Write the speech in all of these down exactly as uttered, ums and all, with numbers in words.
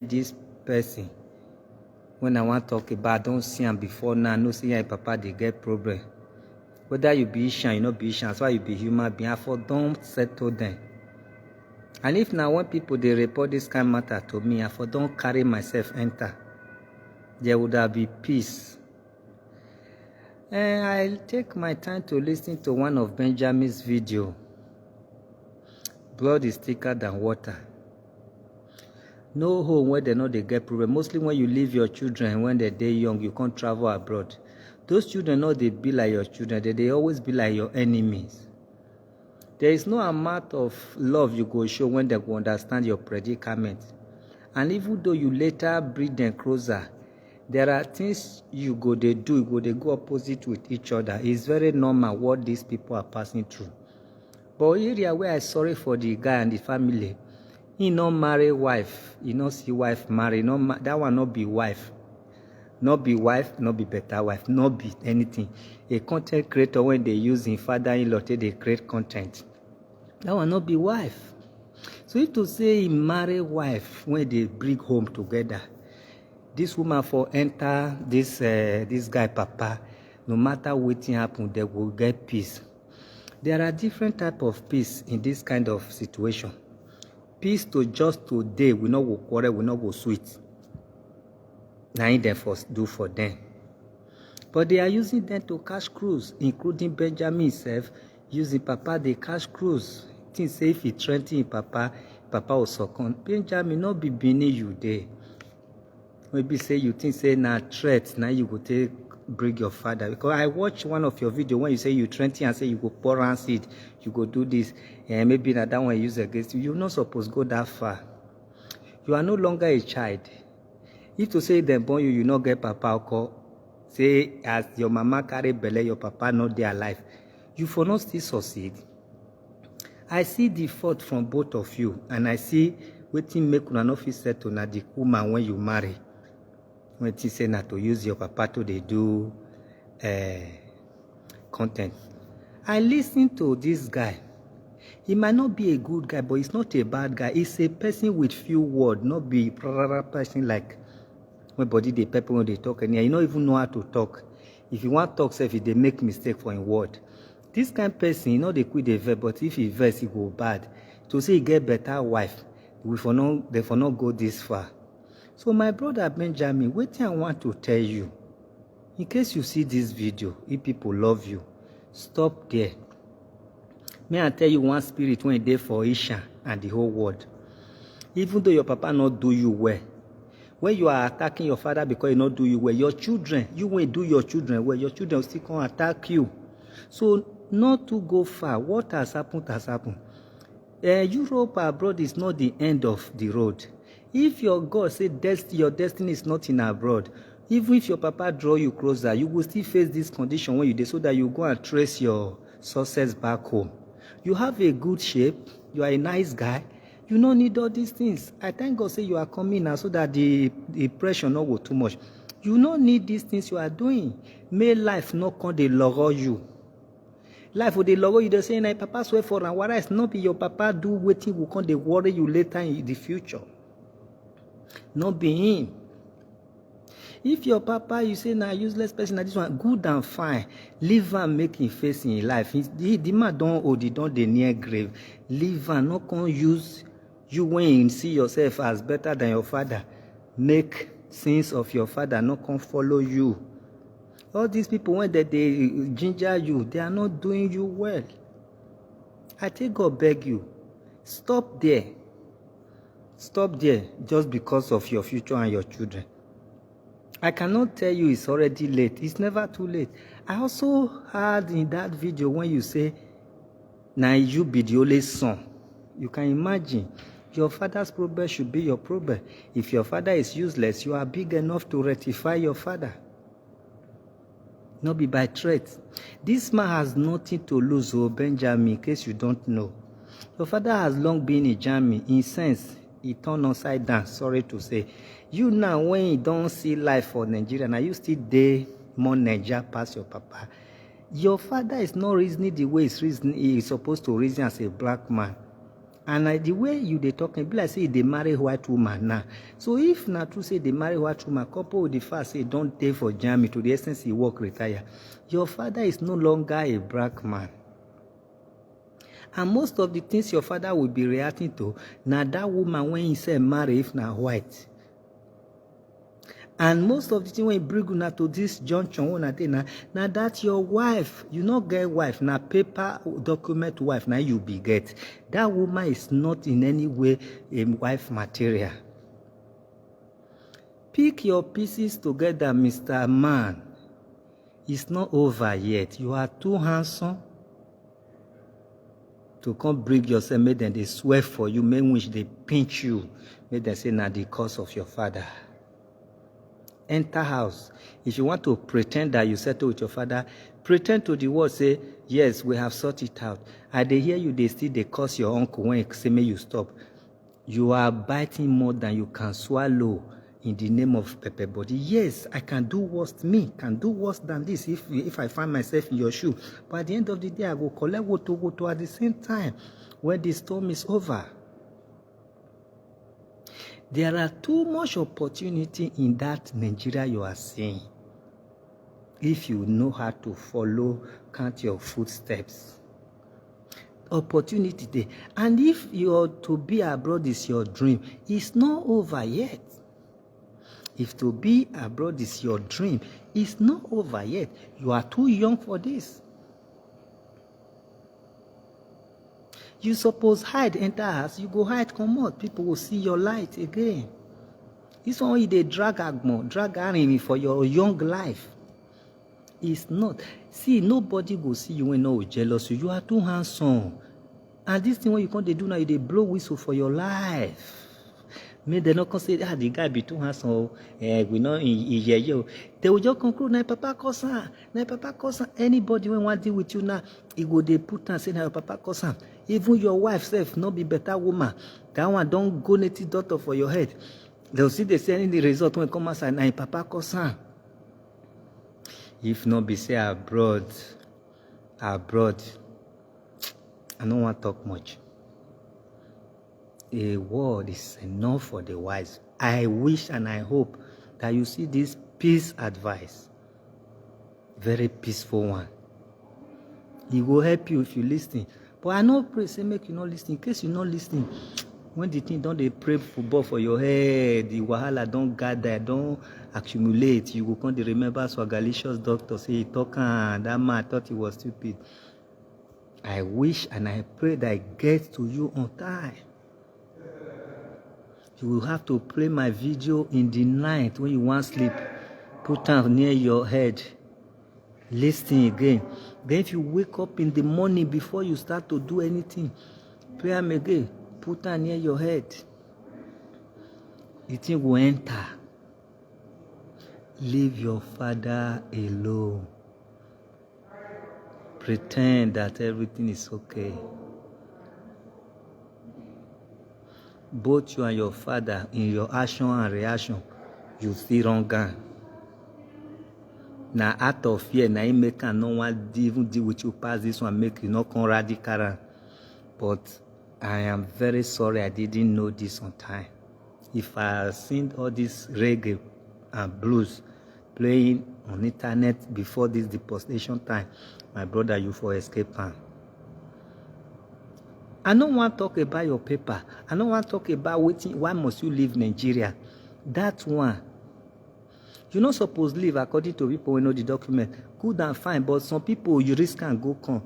This person, when I wan talk about, I don see am before now, I know say him and him papa dey get problem. Whether you be Ishan, you no be Ishan, as far you be human being, I for don settle them. And if na when people dey report this kind matter to me, I for don carry myself enter. There would have been peace. Eh, I take my time to listen to one of Benjamin's video. Blood is thicker than water. No home where they no dey get problem. Mostly when you leave your children when they dey young, you can't travel abroad. Those children no dey be like your children. They, they always be like your enemies. There is no amount of love you go show when they go understand your predicament. And even though you later bring them closer, there are things you go dey do, you go dey go opposite with each other. It's very normal what these people are passing through. But area where I sorry for the guy and the family, he no marry wife, he no see wife marry, no ma- that one no be wife. No be wife, no be better wife, no be anything. A content creator when they use him father-in-law take dey create content. That one no be wife. So if to say he marry wife when they bring home together, this woman for enter this uh, this guy papa, no matter wetin happen, they go get peace. There are different type of peace in this kind of situation. Peace to just today, we no go quarrel, we no go sweet. Na him dem for do for them. But they are using them to catch cruise, including Benjamin himself. Using papa dey catch cruise. Think say if he threaten him papa, papa will succumb. Benjamin, no be Benin you dey. Maybe say you think say na threat, na you go take bring your father. Because I watch one of your video when you say you threaten and say you go pour am seed, you go do this. And maybe na that one you use against you. You no suppose go that far. You are no longer a child. If to say dem born you, you no get papa oko, say as your mama carry belle, your papa no dey alive, you for no still succeed. I see the fault from both of you, and I see wetin make una no fit settle na the woman when you marry. Wetin say na to use your papa to dey do uh, content. I listen to this guy. He might not be a good guy, but he's not a bad guy. He's a person with few words, not be rara person like when body dey pepper when they talk anyhow. You no even know how to talk. If you want talk sef, you dey make mistake for him word. This kind person, you know they quit the verb, but if he verse, he go bad. To say he get better wife, we for no, they for not go this far. So my brother Benjamin, wetin I want to tell you, in case you see this video, if people love you, stop there. May I tell you one spirit when dey for Isha and the whole world. Even though your papa not do you well, when you are attacking your father because he not do you well, your children, you when do your children well, your children will still come attack you. So not to go far. What has happened has happened. Uh, Europe abroad is not the end of the road. If your God say dest- your destiny is not in abroad, even if your papa draw you closer, you will still face this condition when you dey, so that you go and trace your success back home. You have a good shape, you are a nice guy, you no need all these things. I thank God say you are coming now so that the, the pressure no go too much. You no need these things you are doing. May life no come dey loro you. Life will dey loro you, dey say na papa swear for am, whether it's not be your papa do wetin go come dey worry you later in the future. No be him. If your papa, you say na useless person, na this one, good and fine. Leave am make him face in life. He, he, the man don old, he don dey near grave. Leave am, no come use you when you see yourself as better than your father. Make sins of your father no come follow you. All these people when they, they ginger you, they are not doing you well. I take God beg you, stop there. Stop there just because of your future and your children. I cannot tell you it's already late. It's never too late. I also heard in that video when you say, now you be the only son. You can imagine. Your father's problem should be your problem. If your father is useless, you are big enough to rectify your father. Not be by threat. This man has nothing to lose, oh Benjamin, in case you don't know. Your father has long been in Germany. In sense, he turned upside down, sorry to say. You now, when you don't see life for Nigeria, now you still dey more Niger pass your papa. Your father is not reasoning the way he's, reason, he's supposed to reason as a black man. And I, the way you dey talk, e be like say you dey marry white woman now. So if na true say you dey marry white woman, couple with the fact say you don dey for Germany to the extent say you work retire, your father is no longer a black man. And most of the things your father will be reacting to, na that woman when he say marry, if na white. And most of the thing wey bring una to this junction wey una dey na, na that your wife, you no get wife, na paper document wife na you be get. That woman is not in any way a wife material. Pick your pieces together, Mister Man. It's not over yet. You are too handsome to come bring yourself, make dem dey swear for you, make wish dey pinch you, make dem say na the cause of your father. Enter house. If you want to pretend that you settle with your father, pretend to the world say, yes, we have sorted it out. I dey hear you dey still dey curse your uncle when he say make you stop. You are biting more than you can swallow in the name of pepper body. Yes, I can do worse. Me can do worse than this if if I find myself in your shoe. But at the end of the day, I go collect woto woto at the same time when the storm is over. There are too much opportunity in that Nigeria you are seeing. If you know how to follow, count your footsteps. Opportunity dey. And if your to be abroad is your dream, it's not over yet. If to be abroad is your dream, it's not over yet. You are too young for this. You suppose hide enter house, you go hide comot, people go see your light again. This one wey you dey drag agbon, drag army for your young life. It's not. See, nobody go see you when no go jealous you. You are too handsome. And this thing wey you come dey do now, you dey blow whistle for your life. Make dem no come say, ah, the guy be too handsome o. Eh, we no in yeye o. They will just conclude, na papa cause am, na papa cause am. Anybody wey wan deal with you now, e go dey put am say na your papa cause am. Even your wife sef no be better woman. That one don go native doctor for your head. They will see the same the result when come outside, na im papa cause am. If no be say abroad, abroad, I no wan talk much. A word is enough for the wise. I wish and I hope that you see this peace advice. Very peaceful one. E go help you if you listen. But I no pray say make you no listen. In case you no listen, when the thing don dey play football for your head, the wahala don gather, don accumulate, you go come dey remember Swagalicious doctor say he talk am, that man thought he was stupid. I wish and I pray that I get to you on time. You will have to play my video in the night when you wan sleep. Put am near your head. Listen again. Then if you wake up in the morning before you start to do anything, play am again. Put am near your head. The thing go enter. Leave your father alone. Pretend that everything is okay. Both you and your father, in your action and reaction, you still wrong am. Na out of fear na im make am no wan even deal with you pass this one, make you no come radical am. But I am very sorry I didn't know this on time. If I seen all this reggae and blues playing on internet before this deportation time, my brother, you for escape am. I no wan talk about your paper. I no wan talk about wetin, why must you leave Nigeria? That one, you no suppose leave according to people wey know the document. Good and fine, but some people you risk am go come.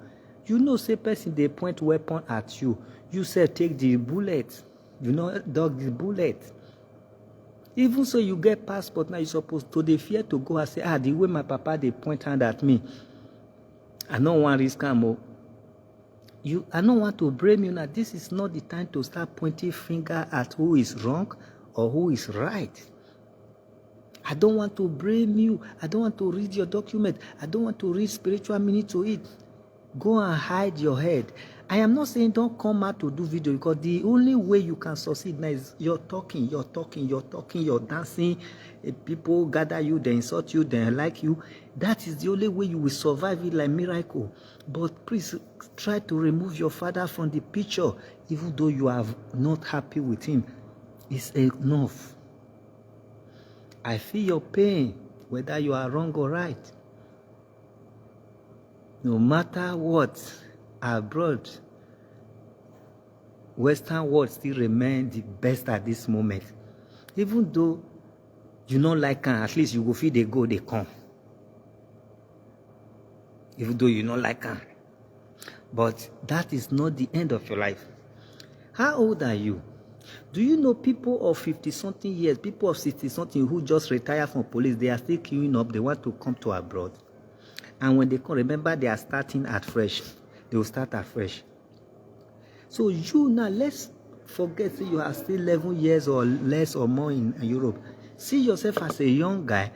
You know say person dey point weapon at you. You sef take the bullet. You no dodge the bullet. Even so, you get passport now, you suppose to dey fear to go and say, ah, the way my papa dey point hand at me, I no wan risk am o. You, I no want to blame you now. This is not the time to start pointing finger at who is wrong or who is right. I don't want to blame you. I don't want to read your document. I don't want to read spiritual meaning to it. Go and hide your head. I am not saying don't come out to do video, because the only way you can succeed now is you're talking, you're talking, you're talking, you're dancing. Eh, people gather you, they insult you, they like you. That is the only way you will survive it like miracle. But please try to remove your father from the picture, even though you are not happy with him. It's enough. I feel your pain, whether you are wrong or right. No matter what, abroad, Western world still remain the best at this moment. Even though you no like am, at least you go fit dey go, dey come. Even though you no like am. But that is not the end of your life. How old are you? Do you know people of fifty something years, people of sixty something who just retire from police, they are still queuing up, they want to come to abroad. And when they come, remember, they are starting at fresh. They will start at fresh. So you now, let's forget say you are still eleven years or less or more in Europe. See yourself as a young guy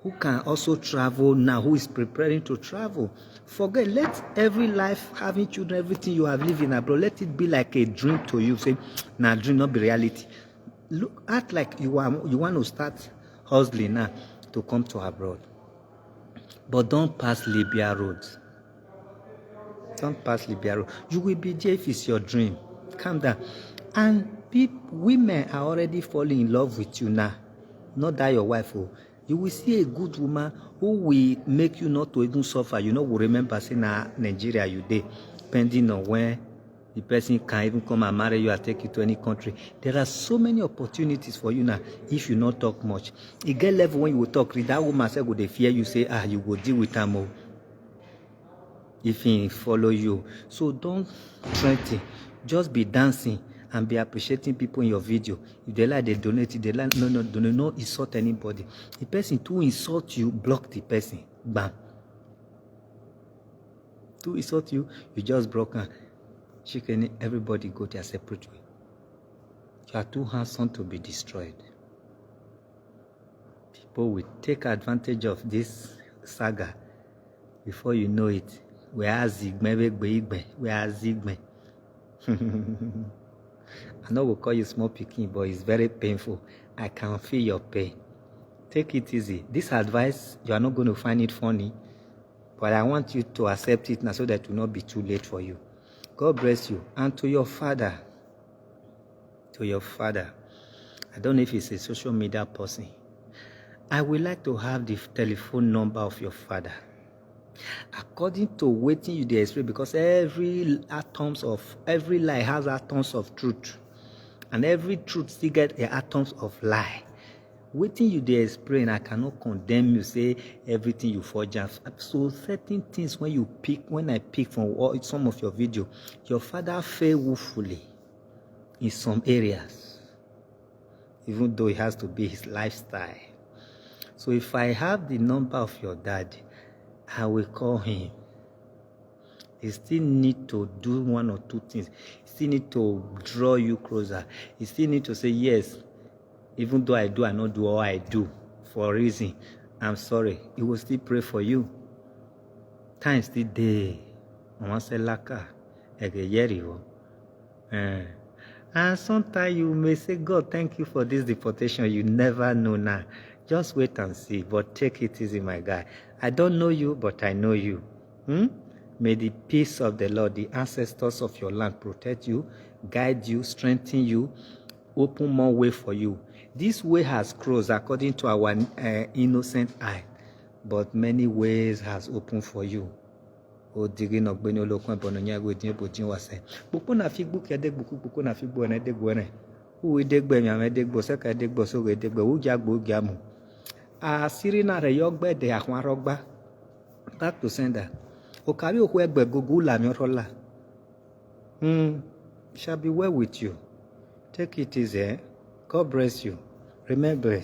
who can also travel now, who is preparing to travel. Forget, let every life, having children, everything you have lived in abroad, let it be like a dream to you. Say, "Na dream, not be reality." Look, act like you are, you want to start hustling now to come to abroad. But don't pass Libya road. Don't pass Libya road. You will be there if it's your dream. Calm down. And peop-, women are already falling in love with you now. Not that your wife, oh. You will see a good woman who will make you not to even suffer. You know, will remember say na Nigeria you dey, depending on when the person can even come and marry you and take you to any country. There are so many opportunities for you now if you not talk much. E get level when you will talk, that woman sef go dey fear you, say, "Ah, you go deal with am o, if he follow you." So don't threaten. Just be dancing and be appreciating people in your video. If they like, they donate. If they like, no, no, no, no, no insult anybody. The person to insult you, block the person. Bam. To insult you, you just broke am. Shikini, everybody go their separate way. You are too handsome to be destroyed. People will take advantage of this saga. Before you know it, we are zigme, we gbe igbe, we are zigme. I no go call you small pikin, but it's very painful. I can feel your pain. Take it easy. This advice, you are not going to find it funny, but I want you to accept it now so that it will not be too late for you. God bless you. And to your father, to your father, I don't know if he's a social media person. I would like to have the telephone number of your father. According to wetin you dey explain, because every atoms of, every lie has atoms of truth, and every truth still get a atoms of lie. Wetin you dey explain, I cannot condemn you say everything you forge am. So certain things when you pick, when I pick from all, some of your video, your father fail woefully in some areas, even though it has to be his lifestyle. So if I have the number of your dad, I will call him. He still need to do one or two things. He still need to draw you closer. He still need to say, "Yes, even though I do, I not do all I do for a reason. I'm sorry." He will still pray for you. Time still dey. Wọ́n ṣe lákà, ẹ̀gẹ̀ yẹ́rì o. Eh. And sometimes you may say, "God, thank you for this deportation." You never know now. Just wait and see, but take it easy, my guy. I don't know you, but I know you. Hmm? May the peace of the Lord, the ancestors of your land, protect you, guide you, strengthen you, open more way for you. This way has closed according to our uh, innocent eye, but many ways has opened for you. O digi no gbeni olokun ebo no nyago din ebo din wase. Pupu na figbu ke degbu ku pupu na figbu ne degbu ne. U degbe mi ame degbo se ka degbo so ge degbo u ja gbo ga mu. A siri na re yo gbe de ahwan rogba. Back to sender. O ka wi o ku egbe gogo la mi ro la. Hmm. Shall be well with you. Take it easy. Eh? God bless you. Remember,